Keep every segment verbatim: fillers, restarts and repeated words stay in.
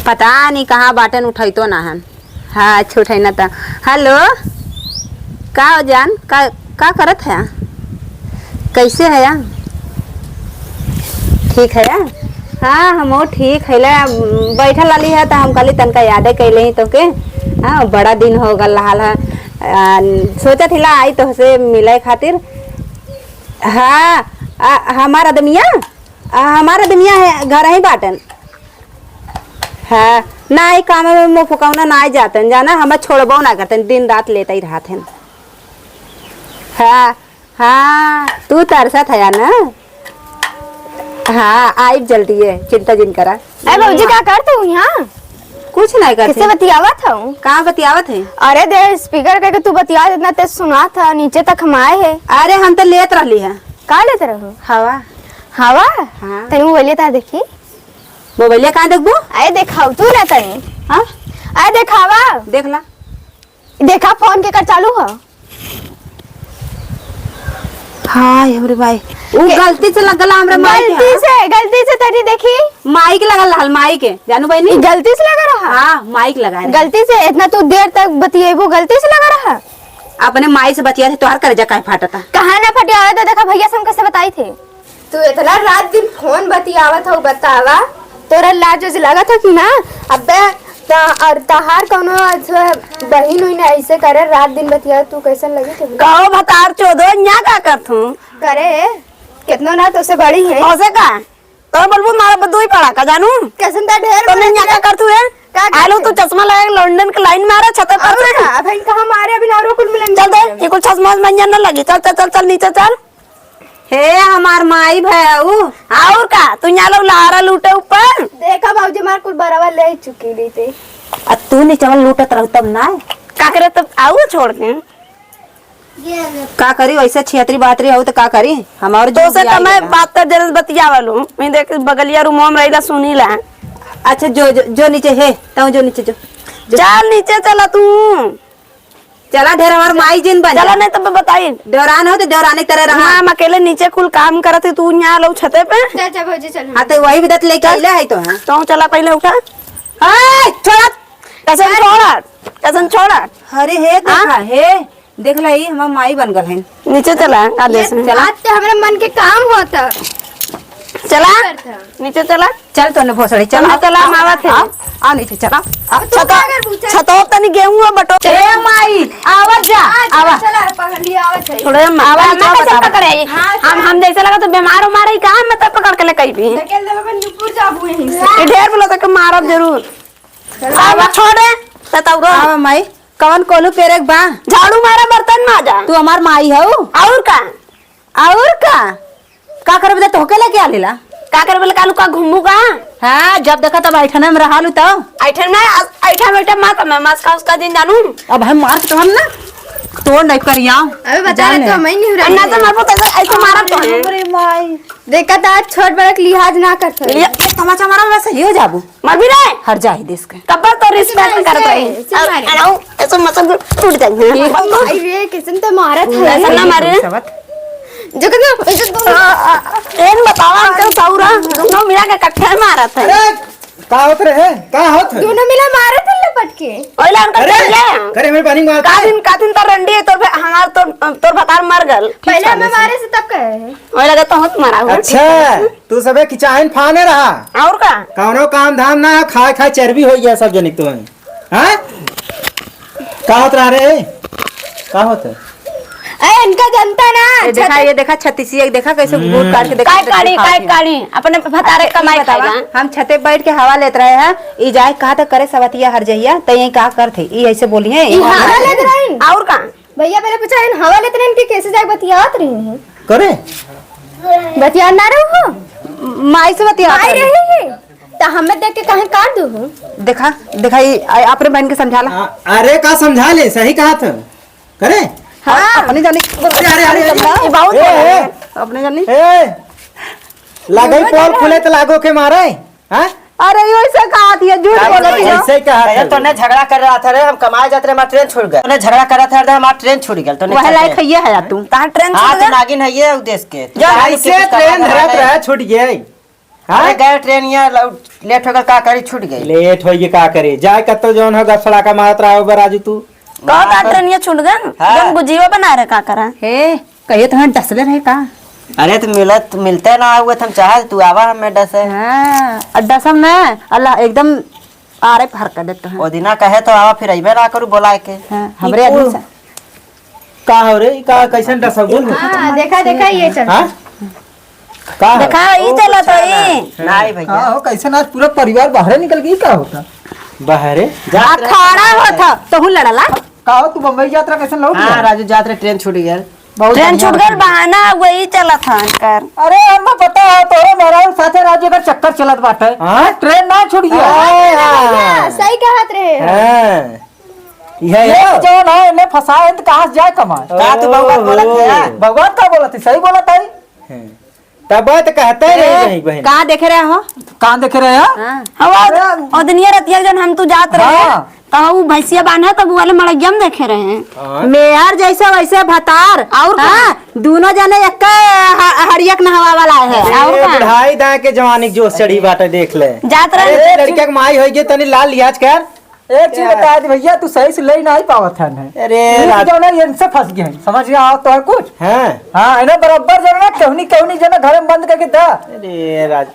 पता नहीं कहाँ बाटेन, उठैतो ना हन। हाँ, अच्छा उठाई ना त। हेलो, का हो जान, का, का करत है? कैसे है? ठीक है? हाँ, हम वो ठीक है। ले, बैठल रहली है त हम कहली तनका यादे कैले ही तोके। हाँ, बड़ा दिन हो गल रहल है। आ, सोचत हिला आई तोहसे मिले खातिर। हाँ, आ, हमार आदमिया, आ, हमार आदमिया है, घर ही बाटन। हाँ, ना, ई काम में मुँह फुकौना ना जातन, जाना, हमें छोड़बो ना करतन, दिन रात लेते ही रहत हन। हाँ, हाँ, तू तरसत है ना? हाँ, आइब जल्दी है, चिंता जिन करा। ए भौजी, का करत हूँ यहाँ? कुछ नहीं करत किससे हूँ। बतियावत हूँ? कहाँ बतियावत है? अरे दे, स्पीकर करके तू बतिया, इतना तेज सुनात है, नीचे तक हम आए हैं। अरे, हम तो लेत रहली है। का लेत रहू? हवा। हवा? हाँ। तनी मोबाइलिया ता देखी। मोबाइलिया कहाँ देखबू? अरे देखाऊ तू ना तनी। हाँ? अरे देखावा। देख ला। देखा फोन के कर चालू ह। हाय हमरे माई, उ के- गलती से लगल हमरा माई के, गलती हाँ? से, गलती से तनी देखी। माई के लगल रहल, माई के, जानू बहिनी? ई गलती से लगा रहा? हाँ, माई के लगा रहा। गलती से इतना तू देर तक बतियेबू, गलती से लगा रहा? अपने माई से बतिया थे, तोहार करेजा काहे फाटता? कहाँ ना फटिया, तो देखा भैया से हम कैसे बताई थे। तू इतना रात दिन फोन बतियावत हो, बतावा, तोरा लाज उज लागत हो कि ना? अबे त-, और तहार कौनो ऐसे बहिन उहिन ऐसे करे, रात दिन बतिया, तू कैसन लगी थे? कहो भतार चोदो, यहाँ का करत हूँ? करे, कितनो ना तो से बड़ी है। ओसे का? तोरा बोलबू मारा बदुई पड़ा का जानू? कैसन ता ढेर तो मैं बोलत यहाँ का है। करत हूँ, है? का करत आलू है? तू चश्मा लगा के लंदन के लाइन मारा छते पर और से। का? अबे कहाँ मारे, अभी ना और कुल मिलन चल दे, ये कुल चश्मा में ना लगी। चल, चल, चल, चल, नीचे चल। हे हमार माई भैया ऊ। और का? तू यहाँ लोग लहरा लूटे ऊपर। देखा बाबूजी, हमार कुल बराबर ले चुकी रही थे। आ तू नीचे में लूटत रहू तब ना। का करे तब आऊ छोड़ के? का करी, वैसे छिहतरी बहतरी हो तो का करी? हमारे तो जो से भी आई तमे गया। बात कर जरूर बतिया वालू। मैं देख बगलिया रूम में रहिला सुनी ला। अच्छा जो, जो, जो नीचे है, तू जो नीचे जो, जो। चल नीचे चला तू। चला, ढेर हमार माई जिन बन चला, जा। नहीं तो मैं बताई। देवरान हो तो देवरानी तरह रहा। हाँ, हम अकेले नीचे कुल काम करत है, तू यहाँ लो छते पे। चल, चल, भौजी, चल। हाँ, तो वही बिदत लेके चल। आइले है तो, हाँ। तो चला पहले उठा। ए, छोड़ा। कैसन छोड़ा? कैसन छोड़ा? अरे, हे देखा, हाँ? हे, देख ला, ई हमार माई बन गल है। नीचे चला, आदेश में। चला। आज तो हमरा मन के काम होता। चला, करता। नीचे चला। चल तो ने भोसड़ी, चल, चल, आ, चल, आ, हम आवत है। आ, आ नीचे चल, आ, आ, तू छतो-, का करबू, चल। छतो तनी गेहूं और बटो। ए माई, आवत जा, आ, चल, आवा। चल, आ, पकड़ लिया, आवत है। थोड़े हम आवा, आवा, नीचे कैसे बतावा। पकड़े? हाँ, हम, चल। हम जैसे लगा तो बीमार उमार है, कहाँ मतलब पकड़ के ले कहीं भी? धकेल देबे, अपन ऊपर जाबू यहीं से। ई ढेर बोला था कि मारब जरूर। चल, आवा, आवा। छोड़े, बताओ रो। आवा माई, कवन कोलू पेरे के बा? झाड़ू मारा, बर्तन माजा। तू हमार माई हऊ? और का? और का? का करबे त तोहके लेके आलेला? का करबे ले कालू का घूमू का? हाँ, जब देखा तब ऐठने में रहलू त। ऐठन में, ऐठा में ऐठा मार का मैं मास का उसका दिन जानू। अब हम मार के तोहन ना, तोड़ नहीं करिया। अबे बता रहे जाने। तो मैं नहीं रही। अन्ना तो मारबो तो ऐसे मारब तो है। अरे माई। देखा त आज छोट बड़ा के लिहाज ना करत है। ये तमाचा मारा वैसे ही हो जाबू। मर भी रहे। हर जाए देश के। कब्बा तो रिस्पेक्ट करत रही। ऐसे मारे। अरे, ऐसे मतलब टूट जाए। ठीक। भाई रे, किसन तो मारत है। ऐसा ना मारे। सबत। जो कहना, ऐसे तो आ, आ, आ। एन बतावा, अंकल सौरा, दोनों मिला के कट्ठे मारत है। अरे, का होत रहे? का होत है? दोनों मिला मारत है लपट के। ओइला अंकल अरे, चल गया। अरे, हमें पानी मार का दिन, का दिन तो रंडी है, तोर भे-, हमार, तोर, तोर भतार मर गल। पहले हमें मारे से तब कहे है। ओए लगे तो होत मारा हो। अच्छा, तू सबे किचाइन फाने रहा। और का? कौनो काम धाम ना, खाए खाए चर्बी हो गया सब जनिक तो। हाँ? का होत रहा रे? का होत है? ए, इनका जनता ना, ए, देखा, छत- ये देखा, छत्तीसी, एक देखा, कैसे हम्म। घूर काट के देखा, काय कैसे काढ़ी, खात काय है। काढ़ी, अपने भतारे अच्छा, कमाई ई बतावा, खाएगा। हम छते बैठ के हवा लेत रहे हैं, ई जाए कहा तो करे सवतिया हर जहिया, तो ये का करत है? ई ऐसे बोली है, ई हवा लेत रही। और का? भैया पहले पूछा, इन हवा लेत रहन कि कैसे जाए बतियात रही हैं? करे? बतियात ना रहो हो? माई से बतियात माई रही। रही है, तो हमें देख के कहीं काट दो हो? देखा, देखा, ई, आ, अपने बहन के समझा ला। आ, अरे का समझा ले, सही कहा था। करे? हाँ। अपने जानी। अरे, अरे, अरे, अरे। ये बहुत ए, बोला ए। है। अपने जानी। ए, लागई पोल खुले तो लागो के मारे। हाँ? अरे, यो ऐसे कहा थी, झूठ का बोला बोला थी। ऐसे ही कहा अरे, था। तूने झगड़ा कर रहा था रे, हम कमाए जाते रहे, हमारा ट्रेन छूट गया। तूने झगड़ा कर रहा था रे, हमारा ट्रेन छूट गया। तूने वह क्या लायक किया? है या तू? तार ट्रेन हाँ, छूट तू गया? नागिन है ये उदेश के। तू जो काहे ऐसे कोशिश कर रहा ट्रेन था धरत हमारे? रहा, छूट गया। हाँ? अरे गए ट्रेन यहाँ लौट, लेट हो गल, का करी, छूट गई। लेट होई के का करे, जाए कत्तो जौन हो गप सड़ाका मारत रहा हो बे राजू तू। कहो का ट्रेन ये छूट गन? हाँ। जौन गुजीवा बना रहे का करा? हे, कहिए तो हम डसले रहे का? अरे तो मिलत, मिलते ना हुए तो हम चाहत तू आवा हमें डसे। हाँ, और डसम ना, अल्लाह एकदम आरे फरक देते हैं। ओ दिना कहे तो आवा, फिर अइबे ना करू बोलाए के। हाँ, हमरे ई आदमी कुल से। का हो रे? ई का, कैसन डसगुल हो? हाँ, देखा, देखा, ये चल। हाँ? का हो? देखा, ई ओ, चलत अच्छा होई। ना। नहीं भैया। का हो, कैसन आज पूरा परिवार बाहरे निकल गई, का होता? बाहरे? आ, खड़ा होत ह, तोहू लड़ला। का हो, तू बम्बई जात रहा, कैसन लौट हाँ, गया? राजू जात रहे, ट्रेन छूट गया। बहुत ट्रेन बढ़िया छूट गया, बात है। बहाना वही चलत है इनकर। अरे, हमें पता है, तोरे मेहरारू साथे राजू का चक्कर चलत बाटे। हाँ? ट्रेन ना छूट गया। हाँ, हाँ। सही कहत रहे। हाँ। यह ये है। जौन है, इन्हें फंसाए हैं, तो कहाँ से जाए कमाए? का तू बउआ बोलत है? ओहो। बउआ का बोलत है? सही बोलत है। हैं। तब तो कहते ही रही ए, बहिन, बहिन। का देखे रहे हो? का देखे रहे हो? हाँ। हाँ, वो, अरे। ओ दिनिया रतिया जौन हम तू जात रहे, हाँ। तो वो भैंसिया बांधा, तब वो वाले मड़गिया में देखे रहे। हाँ। मेहर जैसे वैसे भतार, और का? हाँ, दोनों जने एक ह-, हड़िया के नहवा वाला है, ए, और का? बुढ़ाई दाए के जवानी के जोश चढ़ी बाटे, देख ले। जात रहे। अरे, लड़किया के माई होई गई, तनी लाल लिहाज कर। एक चीज क्या? बता दे भैया, तू सही से ले नहीं पावत है ना। अरे ये राज- जो ना, इनसे फंस गए हैं, समझ गया? आओ तो है कुछ। हाँ। हाँ, इन्हें बराबर जो ना, केहूनी, केहूनी जो ना, घर में बंद करके दा। अरे राज-,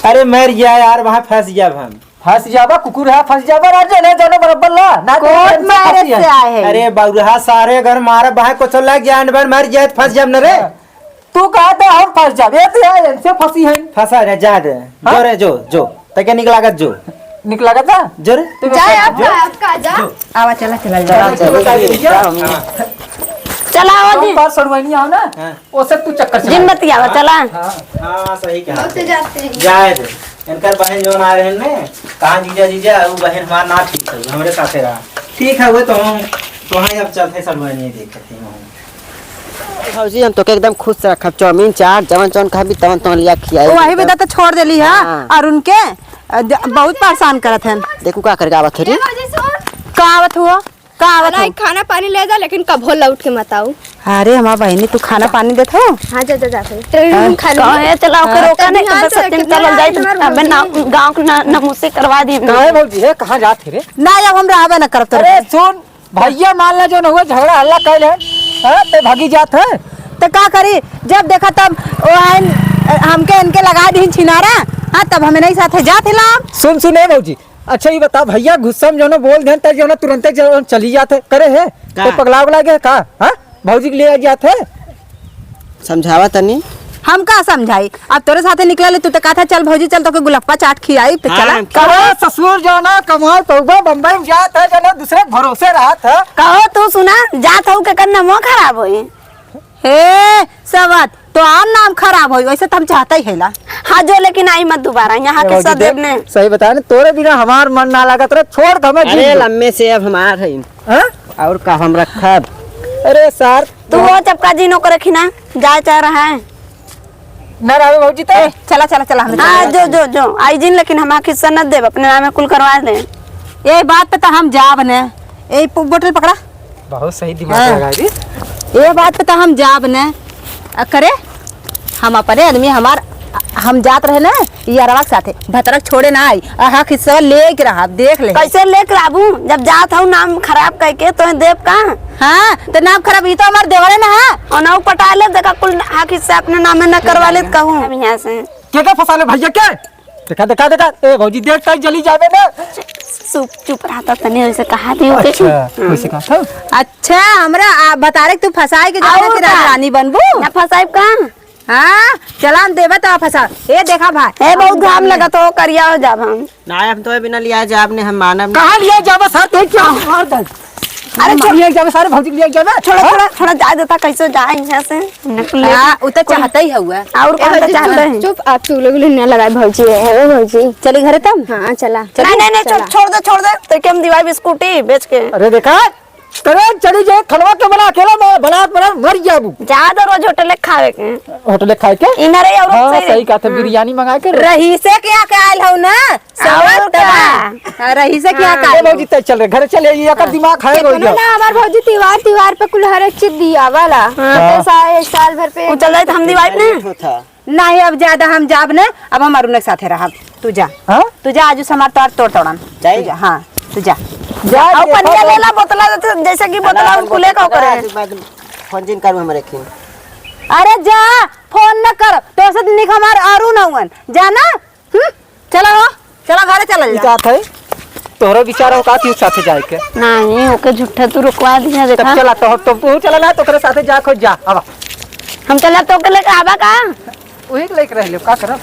अरे मर गया यार, वहाँ फंस गया हम। फंस जाबा, कुकुर है, फंस जाबा, राज, इन्हें जो ना बराबर ला, ना तो कोर्ट इनसे मैरिज फंसी है। से आए हैं। अरे बउरहा सारे घर मारा, वहाँ कुछ लग गया, अंडबर मर गया, तो फंस जाब न रे। हाँ। तू कहा तो हम फंस जाब, ये तो यार इनसे फंसी है। फंसा रहे, जा दे। हाँ? जो रे, जो, जो। तके निक लागत जो। निक लागत बा? जो रे। तू जाए बता, आपका, जो। आपका, जा। जो। आवा, चला, चला, चला, चला, चला, चला, चला। चला। चला, आओ हम जी। बार सड़ुआइनी आओ ना, हाँ। ओसे तू चक्कर चला। जिन बतियावा, हाँ, चला। हाँ। हाँ, सही कहा। ओसे जाते हैं। जाए दे। इनकर बहन जौन आ रहे हैं ने, कहाँ जीजा, जीजा, वो बहन हमार ना ठीक है, हमरे साथे रहा। ठीक है, वो तो हम, तो हम अब चलते सड़ुआइनी देखे थे वहाँ। भौजी, हम तोके एकदम खुश रखब। चाउमीन, चाट, जवन जवन कहबी, तवन तवन लिया खियाई वही एकदम। बेटा तो छोड़ देली है। हाँ। और उनके, अ, द-, बहुत परेशान करत हन। देखू का करके आवत हो रे। ए भौजी, सुन। का आवत हुआ? का आवत नहीं, हो? खाना पानी ले जा, लेकिन कभो लौट के मत आऊ। अरे हमार बहिनी, तू खाना पानी देत हो? हाँ, जा, जा, जा, जा। ट्रेन में खा लूँ। कहे चला, ओके, हाँ, रोका तब नहीं, ध्यान तब से सत्यम रखे, चलल जाई, हमार अबे ना, भौजी। गाँव के ना, नमूसे करवा दी हमने। काहे भौजी, हे, कहाँ जात है रे? ना, अब हम रहबे ना करब तोरे अरे साथ। सुन, भैया मान ले जो न हुआ, झगड़ा हल्ला कैल है, हाँ, ते भागी जात है। तो का करी, जब देखा तब वो आइन, हमके इनके लगा दी छिनारा, हाँ, तब हमें नहीं साथे जात हिलाम। सुन, सुन, ए भौजी, अच्छा ये बता, भैया गुस्सा में जो न बोल देन, ते जो न तुरंते जो चली जात है, करे है? का? तो पगला उगला गया का? हाँ? भौजी के लिए जात है? समझावा तनी। हम का समझाई? अब तोरे साथे निकला ले, तू तो कहा था, "चल भौजी, चल, तोके गुलप्पा चाट खियाई," तो हाँ, चला। हम कहो ससुर जो ना कमाए पौबा बम्बई में जात है, जो ना दूसरे के भरोसे रहत है। कहो तू सुना, जात हऊ के कर नमो खराब होई। हे सवत, तो आम नाम खराब होई, वैसे तो हम चाहते ही हैला। हाँ जो, लेकिन आई मत दोबारा, यहाँ ए के भौजी, सदैव देख, ने। सही बता ने, तोरे बिना हमार मन ना लागत रहे, छोड़ के हमें अरे जिंदगी। लम्बे से अब हमार है। हाँ? और का हम रखब? अरे सार, तू वो चपका जी नौकर रखी ना, जाए चाह रहा है। ना रहबे भौजी तो? ए, चला, चला, चला, हम हाँ, चला। जो, जो, जो, आई जिन, लेकिन हमार हिस्सा न देब, अपने नाम में कुल करवा दे। ए बात पे तो हम जाब ने। ए, प-, बोतल पकड़ा। बहुत सही दिमाग हाँ। लगा दी। ए बात पे तो हम जाब ने। आ, करे, हम अपने आदमी, हमार, हम जात रहे ना, ये अरवा के साथे, भतरक छोड़े ना आई। आ, हक हिस्सा ले के रहा, देख ले। कैसे लेके आबू? जब जात हऊ नाम खराब करके, तो देब का? हाँ, तो नाम खराब, ई तो हमार देवरे ना है। और ना पटा ले, देखा कुल हक हिस्सा अपने नाम में न करवा ले, कहूँ हम यहाँ से। के का फंसा ले भैया के? देखा, देखा, देखा, ए भौजी, देख तक जली जाबे ना। चुप, चुप रहता तनी, वैसे कहा थी ओके। अच्छा, हाँ। वैसे कहा था। अच्छा, हमरा आ, बता रहे कि तू फंसाए के जाने और फिर का? रानी बनबू? ना फंसाइब का? हाँ, चला हम देबे तो फंसा। ए देखा भाई। ए, बहुत घाम लगत हो, करिया हो जाब हम। ना, हम तो बिना लिया जाब ने, हम मानब ना। कहाँ लिया जाबे सर, तू क्या मार दे? अरे, हम छोड़। लिया जाबे सारे भौजी लिया जाबे। छोड़ा, हाँ? छोड़ा, छोड़ा, जाए देता, कैसे जाए यहाँ से? हमने कुल ले हाँ, उ तो कुल चाहते ही हुआ। और ए, कौन तो भौजी, चाहते हैं? चुप, आप चुगली उगली न लगाए भौजी, है, है भौजी। चली घरे तब? हाँ, चला। चली? नहीं, नहीं, नहीं, चला। छोड़, छोड़ दे, छोड़ दे, तो क्या हम दिवाई बिस्कुटी बेच के? अरे देखा, अरे चली जाए, खलवा के बना, अकेला मैं बना, बना, मर जाबू। ज्यादा रोज होटल खावे के। होटल खाए के? इनरे और हाँ, सही सही कहा था, हाँ। बिरयानी मंगा के। रहीसे के यहाँ के आयल हऊ ना? और सवाल का? हाँ, रहीसे के यहाँ का ए आयल भौजी, हऊ। तय चल रहे, घर चले, ये एकर हाँ। दिमाग खराब हो कितना गया। ना हमार भौजी त्योहार, त्योहार पे कुल हर एक चीज दिया वाला। हाँ। तो सा-, एक साल भर पे वो चल जाए तो हम दिवाई ना। होता। नहीं, अब ज्यादा हम जाब न, अब हम अरुण के साथे रहब। तू जा। हाँ? तू जा, आजु से हमार तोड़ तोड़न। जाई? तू जा, हाँ, तू जा। जा, और देखो पनिया तो। ले ला बोतला, जैसे, जैसे कि ना, बोतला हम कुले का बोतला करे। आज बाद फोन जिन करू हमरे खिन। अरे जा, फोन न कर, तोसे निक हमार अरुण हउवन, जाना? हम्म? चला हो, चला घरे चला ई जा। जात है, तोहरा विचार हो का कि साथे जाए के? नहीं, ओके झूठा तू रुकवा दिया, तब देखा। चला, तो, तो तू चला ना, तो ओकरे साथे जा, खोज जा, आवा। हम चला तो ओके लेके आवा का? वही के लेके रह लियो, का करब?